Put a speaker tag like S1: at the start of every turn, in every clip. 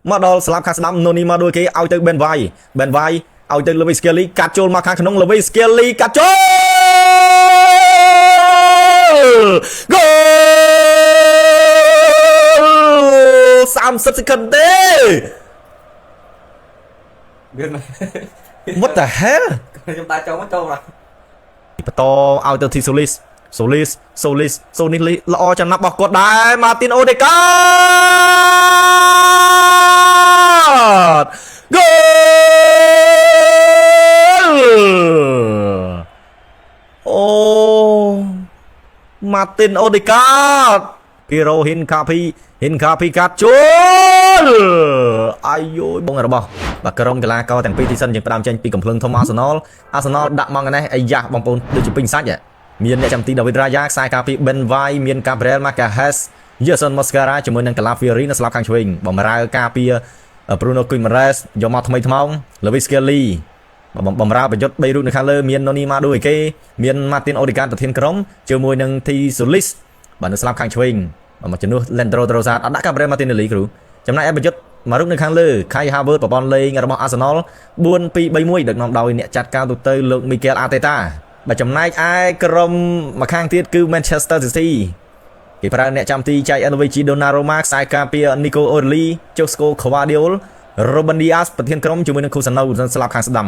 S1: មកដល់ស្លាប់ខាងស្ដាំណូនីមកដូចគេឲ្យទៅបេនវ៉ៃបេនវ៉ៃឲ្យទៅលូវីស្កេលីកាត់ចូលមកខាងក្នុងលូវីស្កេលីកាត់ចូលហ្គោល30 second ទេ
S2: មាន
S1: What the hell?
S2: ខ្ញុំដើរចូលមកចូលមក
S1: បន្តឲ្យទៅធីសូលីសសូលីសសូលីសសូនេះល្អចំណាប់របស់គាត់ដែរម៉ាទីនអូដេកាតហ្គោលអូម៉ាទីនអូដេកាតពីរ៉ូហ៊ីនកាភីហ៊ីនកាភីកាត់ចូលអាយយបងរបស់បាទក្រុមកីឡាករទាំងពីរទីសិនយើងផ្ដើមចេញពីកំភ្លើងធំអាសណលអាសណលដាក់មកនេះអាយ៉ាបងប្អូនដូចជាពេញសាច់ហ៎មានអ្នកចាំទីដាវីតរ៉ាយ៉ាខ្សែការពីបិនវ៉ៃមានកាប្រែលម៉ាកាហេសយេសិនម៉ូស្ការ៉ាជាមួយនឹងកាឡាហ្វីរីនៅស្លាប់ខាងឆ្វេងបំរើការពារបរូណូគូម៉ារ៉េសយកមកថ្មីថ្មោងលូវីសកេលីបំរើប្រយុទ្ធ3រូបនៅខាងលើមានណូនីម៉ាឌូអេកេមានម៉ាទីនអូឌីកានប្រធានក្រុមជាមួយនឹងធីសូលីសបាទនៅស្លាប់ខាងឆ្វេងមកជំនួសឡេនដ្រូត្រូសាតអត់ដាក់កាប្រែលម៉ាទីនេលីគ្រូចំណែកឯប្រយុទ្ធមួយរូបនៅខាងលើខៃហាវើតប្រព័ន្ធលេងរបស់អាសណល4 2 3 1ដឹកនាំដោយអ្នកចាត់ការទូទៅលោកមីកែលអាតេតាបាទចំណែកឯក្រុមម្ខាងទៀតគឺ Manchester City គេប្រើអ្នកចាំទីចៃ LVG Donnarumma ខ្សែការពារ Nico O'Reilly Josko Gvardiol Ruben Dias ប្រធានក្រុមជាមួយនឹង Kusano ស្លាប់ខាងស្ដាំ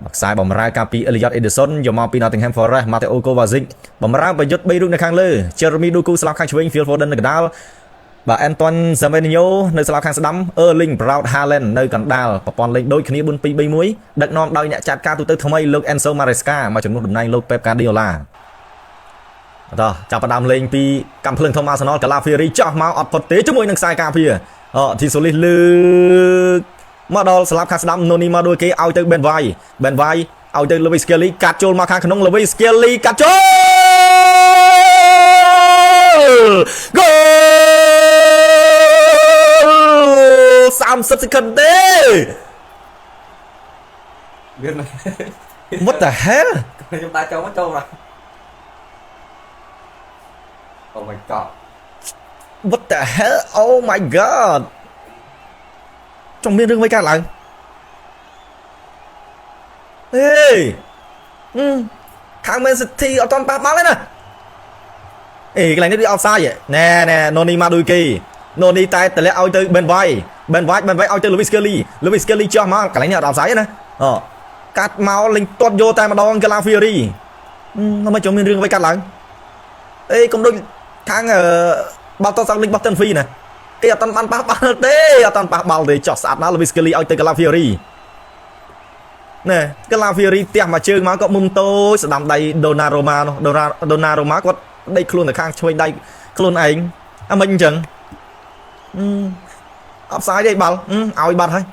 S1: បាទខ្សែបំរើការពី Elliot Ederson យកមកពី Nottingham Forest Mateo Kovacic បំរើប្រយុទ្ធ3រូបនៅខាងលើ Jeremy Doku ស្លាប់ខាងឆ្វេង Phil Foden នៅកណ្ដាលបាទ Antoine Semenyo នៅស្លាប់ខាងស្ដាំ Erling Braut Haaland នៅកណ្ដាលប្រព័ន្ធលេងដូចគ្នា4 2 3 1ដឹកនាំដោយអ្នកចាត់ការទូទៅថ្មីលោក Enzo Maresca មកជំនួសតំណែងលោក Pep Guardiola តោះចាប់ផ្ដើមលេងពីកំភ្លើងធំអាសណលកាឡាហ្វីរីចោះមកអត់ផុតទេជាមួយនឹងខ្សែការពារអូធីសូលីសលើកមកដល់ស្លាប់ខាងស្ដាំណូនីមកដូចគេឲ្យទៅបេនវ៉ៃបេនវ៉ៃឲ្យទៅលូវីស្កេលីកាត់ចូលមកខាងក្នុងលូវីស្កេលីកាត់ចូលហ្គោល30 second ទេ
S2: មាន
S1: What the hell?
S2: ខ្ញុំដើរចូលមកចូលមក Oh my god.
S1: What the hell? Oh my god. ចង់មានរឿងអ្វីកើតឡើងហេខាង Man City អត់ទាន់ប៉ះបាល់ទេណាអេកន្លែងនេះដូច offside ណែណែណូនីមកដូចគេណូនីតែតម្លាក់ឲ្យទៅ Ben White Ben White Ben White ឲ្យទៅ Lewis Skelly Lewis Skelly ចោះមកកន្លែងនេះអត់ offside ទេណាអូកាត់មកលេងទាត់យកតែម្ដងកាឡា Fury មិនចង់មានរឿងអ្វីកើតឡើងអេកុំដូចខាងអឺបាល់តសងលេងបោះតិនហ្វីណាគេអត់ទាន់បានប៉ះបាល់ទេអត់ទាន់ប៉ះបាល់ទេចោះស្អាតណាស់ Lewis Skelly ឲ្យទៅកាឡា Fury ណែកាឡា Fury ផ្ទះមួយជើងមកក៏មុំតូចស្ដាំដៃ Donnarumma នោះ Donnarumma គាត់ដេកខ្លួនទៅខាងឆ្វេងដៃខ្លួនឯងអាមិនអញ្ចឹងអត់ផ្សាយទេបាល់ឲ្យបាត់ហើយ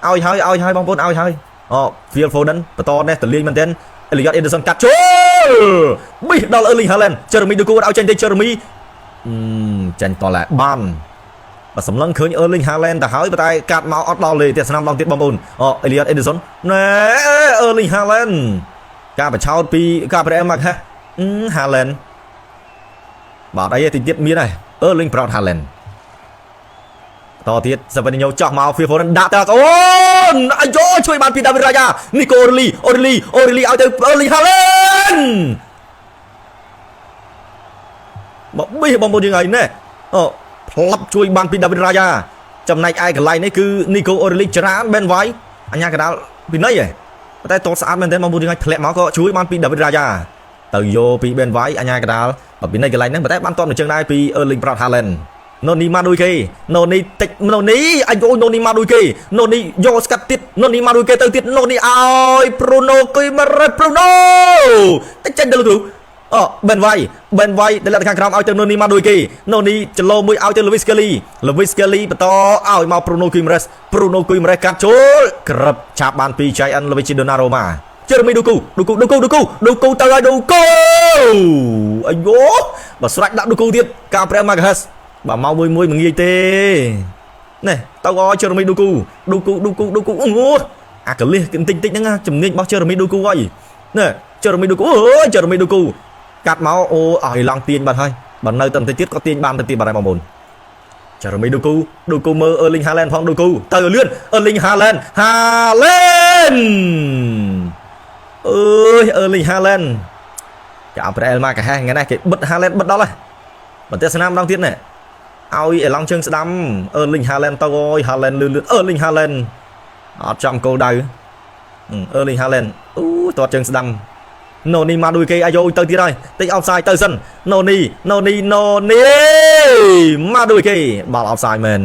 S1: ឲ្យហើយឲ្យហើយបងប្អូនឲ្យហើយអូ Phil Foden បន្តនេះតលៀងមែនទែន Elliot Anderson កាត់ចូលប៊ីដល់ Erling Haaland Jeremy Doku ឲ្យចេញទៅ Jeremy ចាញ់តឡាបានបាទសម្លឹងឃើញ Erling Haaland ទៅហើយប៉ុន្តែកាត់មកអត់ដល់ទេទៀតស្នាមដងទៀតបងប្អូនអូ Elliot Anderson ណែ Erling Haaland ការបញ្ឆោតពីការប្រែមកហ่ะ Haaland បាទអីតិចទៀតមានហើយ Erling Braut Haaland តទៀតសាវ៉ានីញ៉ូចោះមក Phil Foden ដាក់ទៅអូនអាយ៉ូជួយបានពីដាវីតរ៉ាយ៉ានីកូអូរីលីអូរីលីអូរីលីឲ្យទៅ Erling Haaland មកប៊ីបងប្អូនយើងហើយណែអូផ្លាប់ជួយបានពីដាវីតរ៉ាយ៉ាចំណែកឯកន្លែងនេះគឺនីកូអូរីលីច្រានបេនវ៉ៃអញ្ញាកដាលពីណីហ៎តែតស្អាតមែនទែនបងប្អូនយើងហើយធ្លាក់មកក៏ជួយបានពីដាវីតរ៉ាយ៉ាទៅយកពីបេនវ៉ៃអញ្ញាកដាលពីណីកន្លែងហ្នឹងប៉ុន្តែបានតបនៅជើងដែរពី Erling Braut Haaland ណូនីមកដូចគេណូនីតិចណូនីអាយណូនីមកដូចគេណូនីយកស្កាត់ទៀតណូនីមកដូចគេទៅទៀតណូនីឲ្យប្រូណូគីម៉ារ៉េប្រូណូតិចចេញទៅលោកគ្រូអូបេនវ៉ៃបេនវ៉ៃដែលខាងក្រោមឲ្យទៅណូនីមកដូចគេណូនីចលោមួយឲ្យទៅលូវីសកេលីលូវីសកេលីបន្តឲ្យមកប្រូណូគីម៉ារ៉េសប្រូណូគីម៉ារ៉េសកាត់ចូលក្រឹបឆាប់បានពី Giant លូវីជីដូណារ៉ូម៉ាជេរមីឌូគូឌូគូឌូគូឌូគូឌូគូទៅឲ្យឌូគូអាយូបើស្រាច់ដាក់ឌូគូទៀតការប្រែម៉ាកាហេសបាទមកមួយមួយមិនងាយទេណែទៅអជេរមីឌូគូឌូគូឌូគូឌូគូអូអាកលិះតិចតិចហ្នឹងជំនាញរបស់ជេរមីឌូគូហើយណែជេរមីឌូគូអូជេរមីឌូគូកាត់មកអូឲ្យឡង់ទាញបាត់ហើយបើនៅតែបន្តិចទៀតក៏ទាញបានទៅទៀតបាត់ហើយបងប្អូន ចារមីដូគូដូគូមើលអឺលីងហាឡែនផងដូគូទៅលឿនអឺលីងហាឡែនហាឡែនអើយអឺលីងហាឡែនគេអប្រាអែលមកកាហេះថ្ងៃនេះគេបិទហាឡែនបិទដល់ហើយបើទស្សនាម្ដងទៀតណែឲ្យអេឡង់ជើងស្ដាំអឺលីងហាឡែនទៅអើយហាឡែនលឿនលឿនអឺលីងហាឡែនអត់ចំគោលដៅអឺលីងហាឡែនអូទាត់ជើងស្ដាំណូនីមកដូចគេអាយទៅទៀតហើយតិចអហ្វសាយទៅសិនណូនីណូនីណូនីមកដូចគេបាល់អហ្វសាយមែន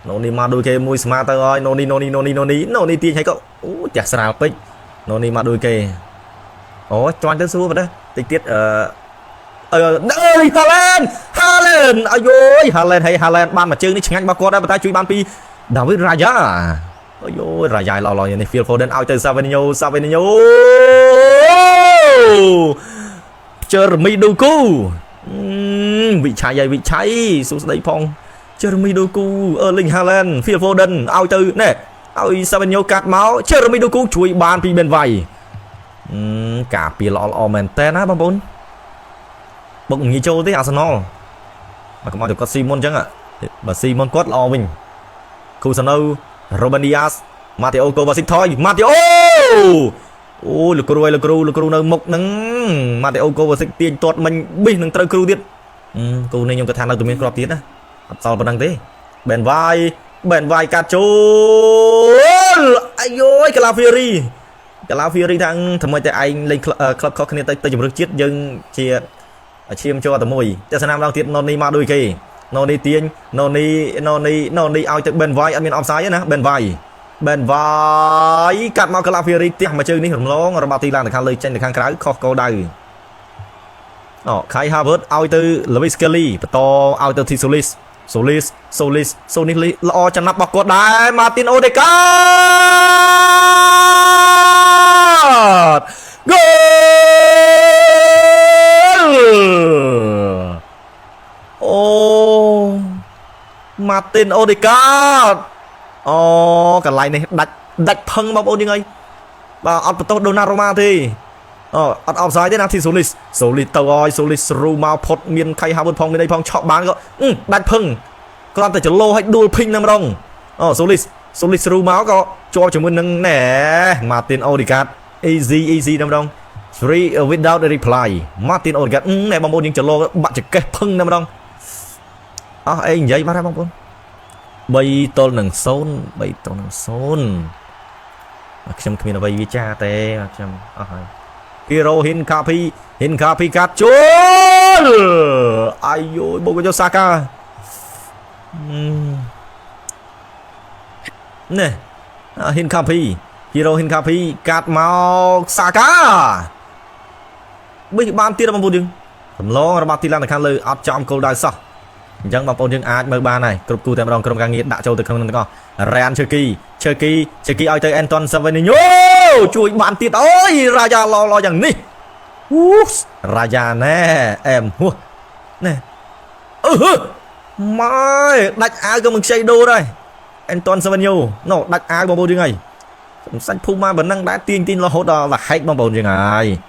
S1: ណូនីមកដូចគេមួយស្មាទៅហើយណូនីណូនីណូនីណូនីណូនីទាញឲ្យក៏អូផ្ទះស្រាលពេកណូនីមកដូចគេអូចាន់ទៅសួរបើតិចទៀតអឺអឺអើយហាឡែនហាឡែនអាយយហាឡែនហើយហាឡែនបានមួយជើងនេះឆ្ងាញ់របស់គាត់ដែរប៉ុន្តែជួយបានពីដាវីតរ៉ាយ៉ាអូយរ៉ាយ៉ាល្អល្អនេះ Phil Foden ឲ្យទៅ Savinho Savinho ជើរមីដូគូវិឆ័យហើយវិឆ័យសួស្ដីផងជើរមីដូគូអឺលីងហាឡែន Phil Foden ឲ្យទៅណែឲ្យ Savinho កាត់មកជើរមីដូគូជួយបានពីបេនវ៉ៃការពារល្អល្អមែនតើណាបងប្អូនបុកងាយចូលទេអាសណលបើកុំឲ្យទៅគាត់ស៊ីមុនអញ្ចឹងបើស៊ីមុនគាត់ល្អវិញគូសាណូរ៉ូបេនឌីយ៉ាសម៉ាតេអូកូវ៉ាស៊ីកថយម៉ាតេអូអូលោកគ្រូឲ្យលោកគ្រូលោកគ្រូនៅមុខហ្នឹងម៉ាតេអូកូវ៉ាស៊ីកទាញទាត់មិញប៊ីសនឹងត្រូវគ្រូទៀតគូនេះខ្ញុំគិតថានៅតែមានគ្រាប់ទៀតណាអត់សល់ប៉ុណ្ណឹងទេបេនវ៉ាយបេនវ៉ាយកាត់ចូលអាយយកាឡាហ្វីរីកាឡាហ្វីរីថាធ្វើម៉េចតែឯងលេងក្លឹបខុសគ្នាទៅទៅជំរឿសជាតិយើងជាឈាមជាប់តែមួយទស្សនាម្ដងទៀតណូនីមកដូចគេណូនីទាញណូនីណូនីណូនីឲ្យទៅបេនវ៉ៃអត់មានអផ្សាយទេណាបេនវ៉ៃបេនវ៉ៃកាត់មកកាឡាហ្វីរីផ្ទះមួយជើងនេះរំលងរបស់ទីឡើងទៅខាងលើចេញទៅខាងក្រៅខុសគោលដៅអូខៃហាវើតឲ្យទៅលវីស្កេលីបន្តឲ្យទៅធីសូលីសសូលីសសូលីសសូនេះល្អចំណាប់របស់គាត់ដែរម៉ាទីនអូដេកាតហ្គោលអូម៉ាទីនអូដេកាតអូកន្លែងនេះដាច់ដាច់ផឹងបងប្អូនយើងហើយបាទអត់បន្ទោសដូណារ៉ូម៉ាទេអូអត់អបសាយទេណាធីសូលីសសូលីសទៅឲ្យសូលីសរូមកផុតមានខៃហាវុតផងមានអីផងឆក់បានក៏ដាច់ផឹងគ្រាន់តែចលោឲ្យដួលភីងតែម្ដងអូសូលីសសូលីសរូមកក៏ជាប់ជាមួយនឹងណែម៉ាទីនអូឌីកាត easy easy តែម្ដង three without a reply ម៉ាទីនអូឌីកាតណែបងប្អូនយើងចលោបាក់ចកេះផឹងតែម្ដងអស់អីនិយាយបាត់ហើយបងប្អូន3ទល់នឹង0 3ទល់នឹង0ខ្ញុំគ្មានអ្វីវាចាទេខ្ញុំអស់ហើយហ៊ីរ៉ូហ៊ិនកាភីហ៊ិនកាភីកាត់ចូលអាយយបូកយោសាកានេះហ៊ិនកាភីហ៊ីរ៉ូហ៊ិនកាភីកាត់មកសាកាប៊ីបានទៀតបងប្អូនយើងសម្លងរបស់ទីឡានទៅខាងលើអត់ចំគោលដៅសោះអញ្ចឹងបងប្អូនយើងអាចមើលបានហើយគ្រប់គូតែម្ដងក្រុមការងារដាក់ចូលទៅក្នុងនឹងទាំងអស់រ៉ានឈើគីឈើគីឈើគីឲ្យទៅអេនតុនសាវីនីញ៉ូជួយបានទៀតអូយរ៉ាយ៉ាឡឡយ៉ាងនេះអូរ៉ាយ៉ាណែអែមហួណែអឺម៉ែដាច់អាវក៏មិនខ្ចីដូរដែរអេនតុនសាវីនីញ៉ូណូដាច់អាវបងប្អូនយើងហើយសំសាច់ភូមិមកប៉ុណ្ណឹងដែរទាញទាញរហូតដល់លហែកបងប្អូនយើងហើយ។